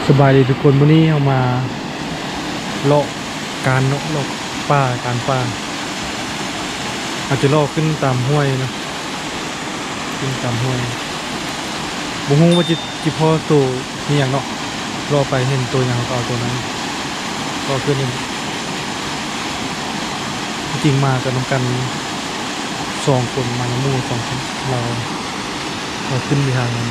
ສະບາຍດີທຸກຄົນ, ມື້ນີ້ເຮົາມາເລາະການເນາະ, ເລາະປ່າ, ການປ່າ. ເຮົາຈະເລາະຂຶ້ນຕາມຫ້ວຍເນາະ, ຂຶ້ນຕາມຫ້ວຍ. ບໍ່ຮູ້ວ່າຈະ ຊິພໍ້ໂຕອີ່ຫຍັງເນາະ, ເລາະໄປເຫັນໂຕຫຍັງເຮົາກໍເອົາໂຕນັ້ນ. ເລາະຂຶ້ນນີ້ ທີ່ຈິງມາກັນນຳກັນສອງຄົນ, ມານຳໝູ່ສອງຄົນ, ລາວ ເຮົາຂຶ້ນໄປທາງນັ້ນ,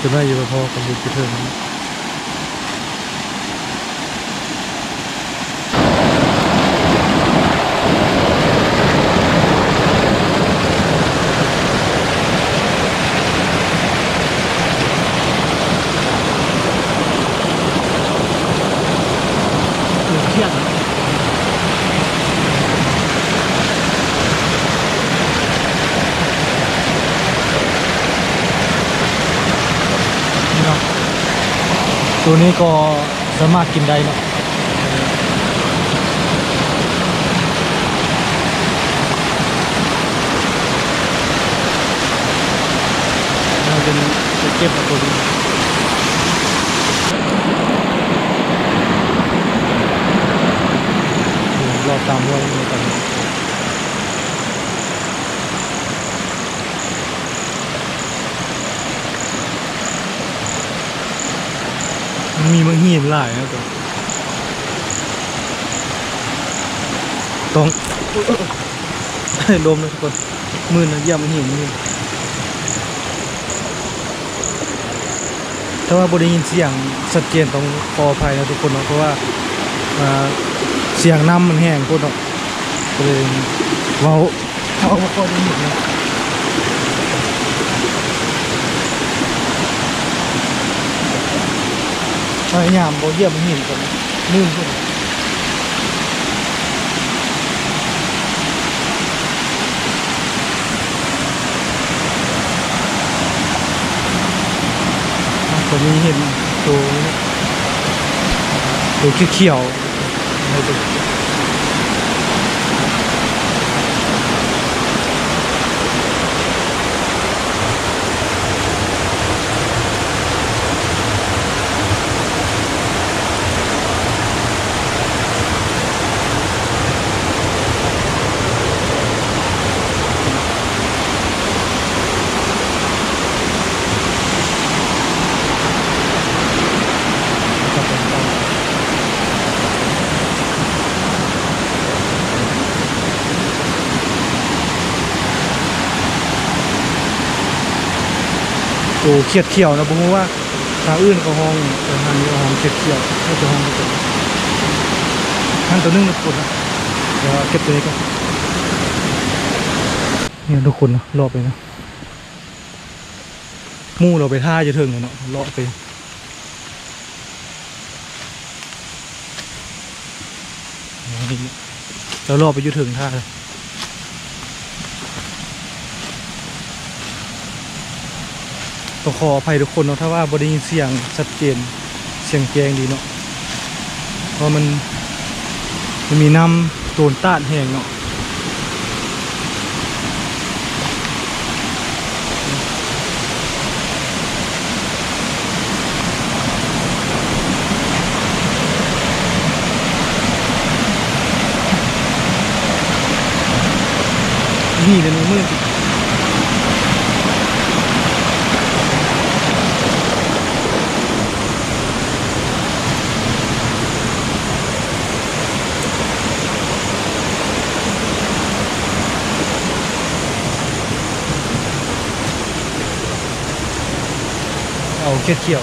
ຈົນວ່າຢູ່ໄປພໍ້ກັນຢູ່ທີ່ເທິງ. ໂຕນີ້ກໍສາມາດກິນໄດ້ເນາະ. ເຮົາຈະ ຈະເກັບເອົາໂຕນີ້ ເລາະຕາມຫ້ວຍນີ້ໄປ. ມັນມີໝາກຫີນຫຼາຍນະ ຕ້ອງດົມນະທຸກຄົນ, ມື່ນນະ ຢຽບຫີນຢູ່. ຖ້າວ່າບໍ່ໄດ້ຍິນສຽງຊັດເຈນ ຕ້ອງຂໍອະໄພນະທຸກຄົນເນາະ, ເພາະວ່າ ອ່າ ສຽງນ້ຳມັນແຮງໂພດເນາະ, ກໍເລີຍເວົ້າ ເຮົາບໍ່ຄ່ອຍໄດ້ຍິນນະ. ພະຍາຍາມບໍ່ຢຽບຫີນກ່ອນ, ລື່ນພຸ້ນ. ຕົວນີ້ເຫັນໂຕ ໂຕຂຽວໆ. ໂຕຂຽດຂຽວນະ, ບໍ່ຮູ້ວ່າທາງອື່ນເຂົາຮ້ອງ, ແຕ່ທາງນີ້ເຂົາຮ້ອງຂຽດຂຽວ, ເຂົາຈະຮ້ອງແບບນັ້ນ. ຫັ້ນໂຕໜຶ່ງນະທຸກຄົນນະ, ດຽວເກັບໂຕນີ້ກ່ອນ. ນີ້ນະທຸກຄົນນະ, ເລາະໄປນະ. ໝູ່ລາວໄປຖ້າຢູ່ເທິງແລ້ວເນາະ, ເລາະໄປ ລາວເລາະໄປຢູ່ເທິງຖ້າແລ້ວ. ຕ້ອງຂໍອະໄພທຸກຄົນເນາະ ຖ້າວ່າບໍ່ໄດ້ຍິນສຽງຊັດເຈນ, ສຽງແຈ້ງດີເນາະ, ເພາະມັນ ມັນມີນ້ຳໂຕນຕາດແຮງເນາະ. ນີ້ເລີຍ ມືດ. ເອົາຂຽດຂຽວ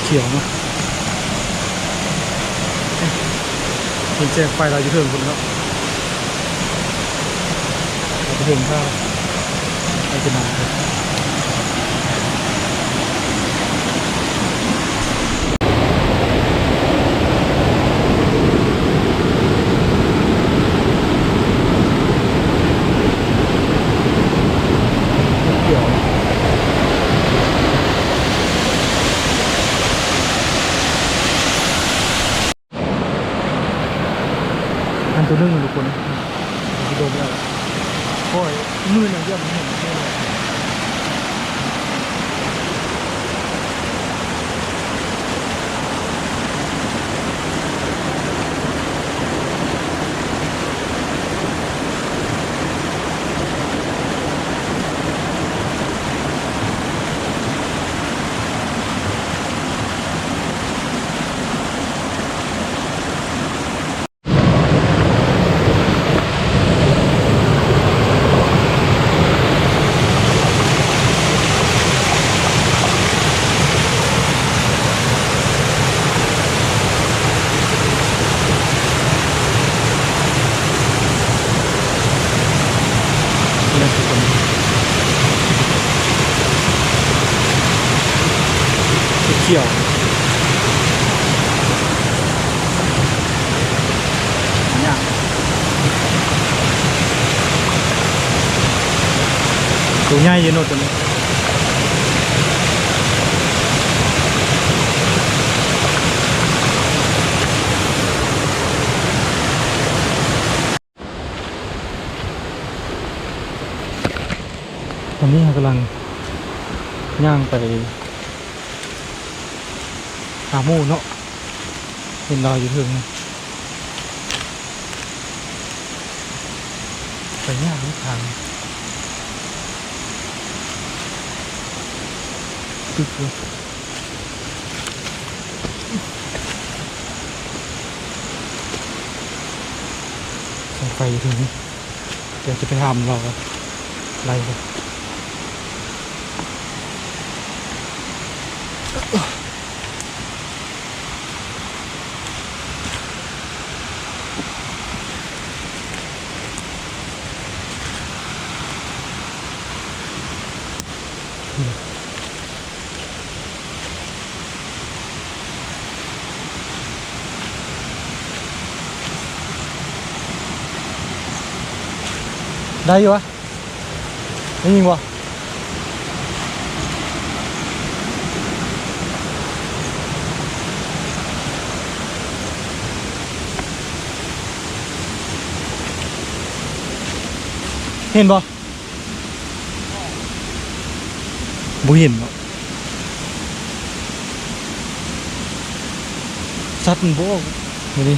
ຂຽວໆ ເນາະ. ເຫັນແສງໄຟລາວຢູ່ເທິງພຸ້ນເນາະ. ເຮົາໄປເທິງຖ້າ ໃຫ້ຈະນຳໄປ. ຕົວໜຶ່ງນະທຸກຄົນ ຊິດົມແລ້ວ ໂອ້ຍ ມືນະ ຢ້ຽມມືນະ. ໂຕໃຫຍ່ຢູ່ເນາະໂຕນີ້. ຕອນນີ້ເຮົາກຳລັງຍ່າງໄປຫາໝູ່ເນາະ ເຫັນລາວຢູ່ເທິງ ໄປຍາກເນາະທາງ ຕຶກຢູ່. ສາຍໄຟຢູ່ເທິງນີ້ ດຽວຈະໄປຖາມລາວວ່າໄດ້ບໍ່. ໄດ້ຢູ່ວະ ໄດ້ຍິນບໍ່? ເຫັນບໍ່? ບໍ່ເຫັນເນາະ ສັດມັນບໍ່ອອກມື້ນີ້.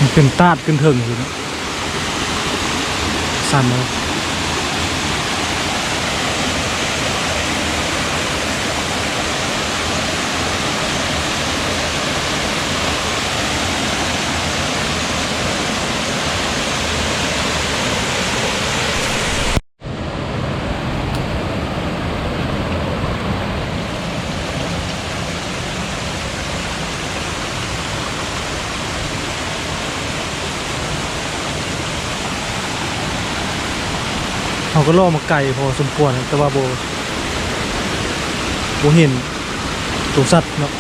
ມັນເປັນຕາດຂຶ້ນເທິງພຸ້ນ ຊັນເນາະ. ເຮົາກໍເລາະມາໄກພໍສົມຄວນ ແຕ່ວ່າບໍ່ ບໍ່ເຫັນໂຕສັດເນາະ. ເ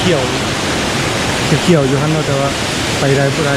ຂຽວ ຂຽວຢູ່ຫັ້ນເນາະ ແຕ່ວ່າໄປໄດ້ບໍ່ໄດ້.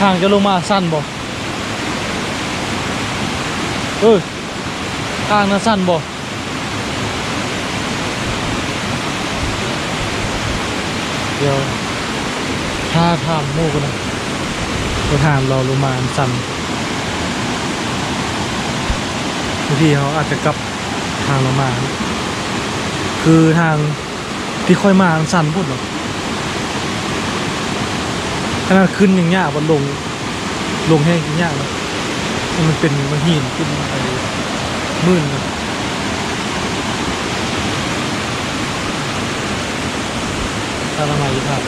ທາງຈະລົງມາຊັນບໍ່? ເອີ ທາງນັ້ນຊັນບໍ່? ດຽວຖ້າຖາມໝູ່ກ່ອນນະ ໄປຖາມລາວລົງມາອັນຊັນ ບາງທີເຮົາອາດຈະກັບທາງລາວມາ ຄືທາງທີ່ຂ້ອຍມາອັນຊັນພຸ້ນເນາະ. ຂະໜາດຂຶ້ນຍັງຍາກ ບັດລົງ ລົງແຮງຍາກເນາະ ມັນເປັນມັນຫີນຂຶ້ນໄປໝື່ນເນາະ. ຕາລະໄມອີກຄັບ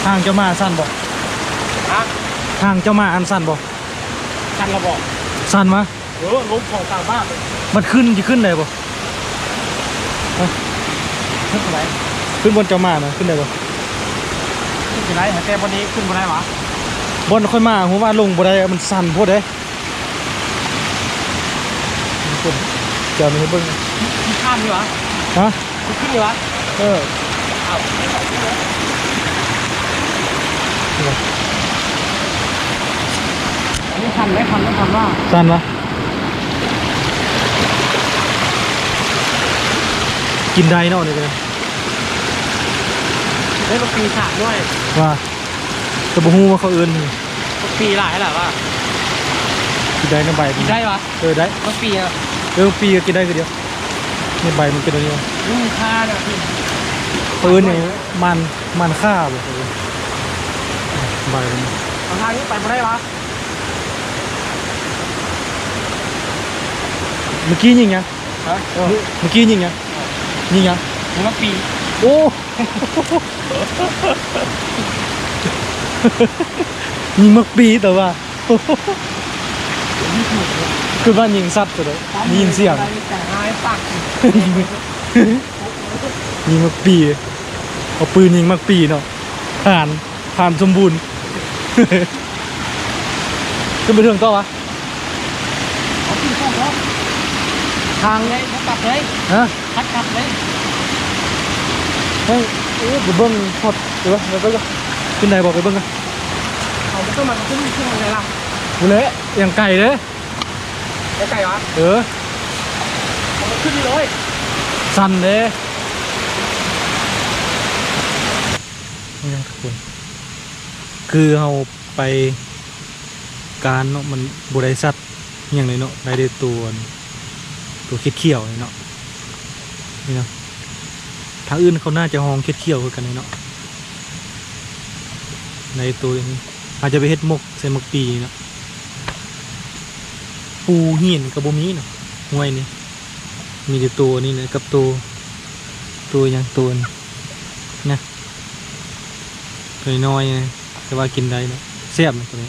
ທາງເຈົ້າມາຊັນບໍ່? ຮະ? ທາງເຈົ້າມາອັນຊັນບໍ່? ຊັນລະບໍ່? ຊັນວະ? ເອີ ລົງສອງສາມບາດເລີຍ. ມັນຂຶ້ນ ຊິຂຶ້ນໄດ້ບໍ່? ຮະ? ຂຶ້ນບໍ່ໄດ້. ຂຶ້ນບ່ອນເຈົ້າມານະ ຂຶ້ນໄດ້ບໍ່? ຂຶ້ນຊິໄດ້ ແຕ່ບ່ອນນີ້ຂຶ້ນບໍ່ໄດ້ຫວາ? ບ່ອນຂ້ອຍມາ ຮູ້ວ່າລົງບໍ່ໄດ້ ມັນຊັນໂພດເດ້. ຈະມີໃຫ້ເບິ່ງ ມັນຂ້າມນີ້ຫວາ? ຮະ? ມັນຂຶ້ນນີ້ຫວາ? ເອີ ເອົາ ອັນນີ້ຊັນໄດ໋ ຊັນໄດ໋ ຊັນວ່າ ຊັນວະ? ກິນໄດ້ເນາະ ນີ້ກໍໄດ້ ໄດ້ບັກປີສາມໜ່ວຍ ວ່າ ແຕ່ບໍ່ຮູ້ວ່າເຂົາເອີ້ນ ບັກປີຫຼາຍຫຼະວ່າ ກິນໄດ້ນະໃບ ກິນໄດ້ຫວາ? ເອີ ໄດ້ ບັກປີອະ ເອີ ປີກໍກິນໄດ້ຄືດຽວ. ນີ້ໃບມັນເປັນແນວນີ້ ນີ້ຄ່ານະ ເຂົາເອີ້ນຫຍັງ ມັນ ມັນຂ່າບໍ່ ໃບມັນ. ເອົາທາງນີ້ໄປບໍ່ໄດ້ຫວາ? ເມື່ອກີ້ຍິງຫຍັງ? ຮະ? ເອີ ເມື່ອກີ້ຍິງຫຍັງ? ຍິງຫຍັງ? ຍິງບັກປີ. ໂອ້ ຍິງບັກປີ ແຕ່ວ່າ ຄືວ່າຍິງສັດຊະເດີ ໄດ້ຍິນສຽງ ຍິງໝາກປີ ເອົາປືນຍິງໝາກປີເນາະ ຜ່ານ ຜ່ານສົມບູນ. ຂຶ້ນໄປເທິງຕໍ່ວະ? ເອົາຂຶ້ນຕໍ່ເນາະ ທາງ ເລີຍ ຕັດເລີຍ ຮະ? ຕັດ ຕັດເລີຍ. ເຮີ້ຍ ໂອ້ ໄປເບິ່ງຮອດ ເອີ ໄປເບິ່ງ ຂຶ້ນໄດ້ບໍ່? ໄປເບິ່ງ ເອົາ ມັນຕ້ອງມາຂຶ້ນ ຂຶ້ນທາງໃດລະ? ພຸ້ນແຫຼະ ຍັງໄກເດ້. ໄກໆຫວາ? ເອີ ເອົາ ມັນຂຶ້ນນີ້ເລີຍ ຊັນເດ້. ນີ້ນະທຸກຄົນ ຄືເຮົາໄປການເນາະ ມັນບໍ່ໄດ້ສັດຫຍັງເລີຍເນາະ ໄດ້ແຕ່ໂຕ ອັນ ໂຕຂຽດຂຽວນີ້ເນາະ ນີ້ນະ. ທາງອື່ນເຂົາໜ້າຈະຮ້ອງຂຽດຂຽວຄືກັນນີ້ເນາະ ໄດ້ໂຕນີ້ ອາດຈະໄປເຮັດໝົກໃສ່ໝາກປີເນາະ. ປູຫີນກໍບໍ່ມີເນາະ ຫ້ວຍນີ້ ມີແຕ່ໂຕນີ້ນະ ກັບໂຕ ໂຕຫຍັງ ໂຕນະ ໂຕນ້ອຍໆນະ ແຕ່ວ່າກິນໄດ້ເນາະ ແຊບນະໂຕນີ້.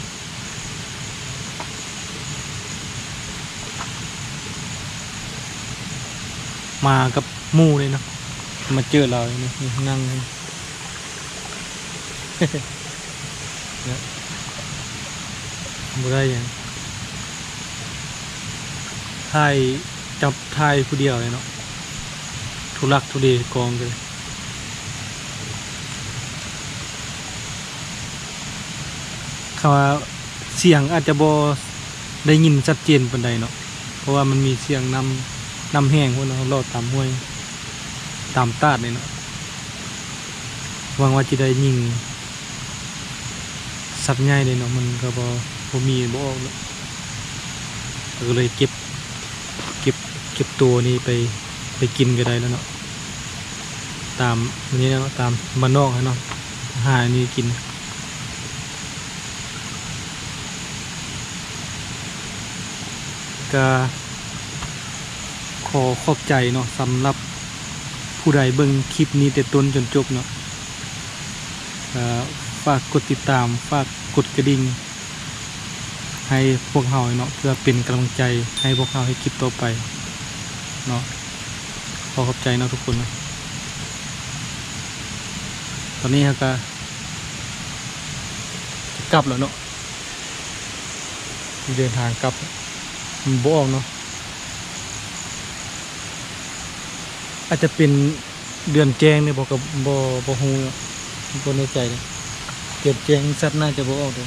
ມາກັບໝູ່ເລີຍເນາະ ມາເຈີລາວນີ້ ນັ່ງ ນີ້. ບໍ່ໄດ້ຫຍັງ ຖ່າຍ ຈັບຖ່າຍຜູ້ດຽວເລີຍເນາະ ທຸລັກທຸເລກອງເລີຍ. ຄຳວ່າສຽງອາດຈະບໍ່ໄດ້ຍິນຊັດເຈນປານໃດເນາະ ເພາະວ່າມັນມີສຽງນ້ຳ ນ້ຳແຫ້ງພຸ້ນເນາະ ເລາະຕາມຫ້ວຍ ຕາມຕາດນີ້ເນາະ. ຫວັງວ່າຈະໄດ້ຍິງສັດໃຫຍ່ເດ້ເນາະ ມັນກໍບໍ່ ບໍ່ມີ ບໍ່ອອກເນາະ ກໍເລີຍເກັບ ເກັບ ເກັບໂຕນີ້ໄປ ໄປກິນກໍໄດ້ແລ້ວເນາະ ຕາມນີ້ແຫຼະເນາະ ຕາມບ້ານນອກຫັ້ນເນາະ ຫານີ້ກິນ. ກະຂໍຂອບໃຈເນາະ ສຳລັບຜູ້ໃດເບິ່ງຄລິບນີ້ແຕ່ຕົ້ນຈົນຈົບເນາະ ກະຝາກກົດຕິດຕາມ ຝາກກົດກະດິ່ງໃຫ້ພວກເຮົາເນາະ ເພື່ອເປັນກຳລັງໃຈໃຫ້ພວກເຮົາເຮັດຄລິບຕໍ່ໄປເນາະ. ຂໍຂອບໃຈເນາະທຸກຄົນເນາະ. ຕອນນີ້ເຮົາກະ ຈະກັບແລ້ວເນາະ ຊິເດີນທາງກັບ ມັນບໍ່ອອກເນາະ ອາດຈະເປັນເດືອນແຈ້ງເດ້ບໍ່ ກໍບໍ່ ບໍ່ຮູ້ເນາະ ບໍ່ແນ່ໃຈເດ້ ເດືອນແຈ້ງສັດໜ້າຈະບໍ່ອອກເດ້.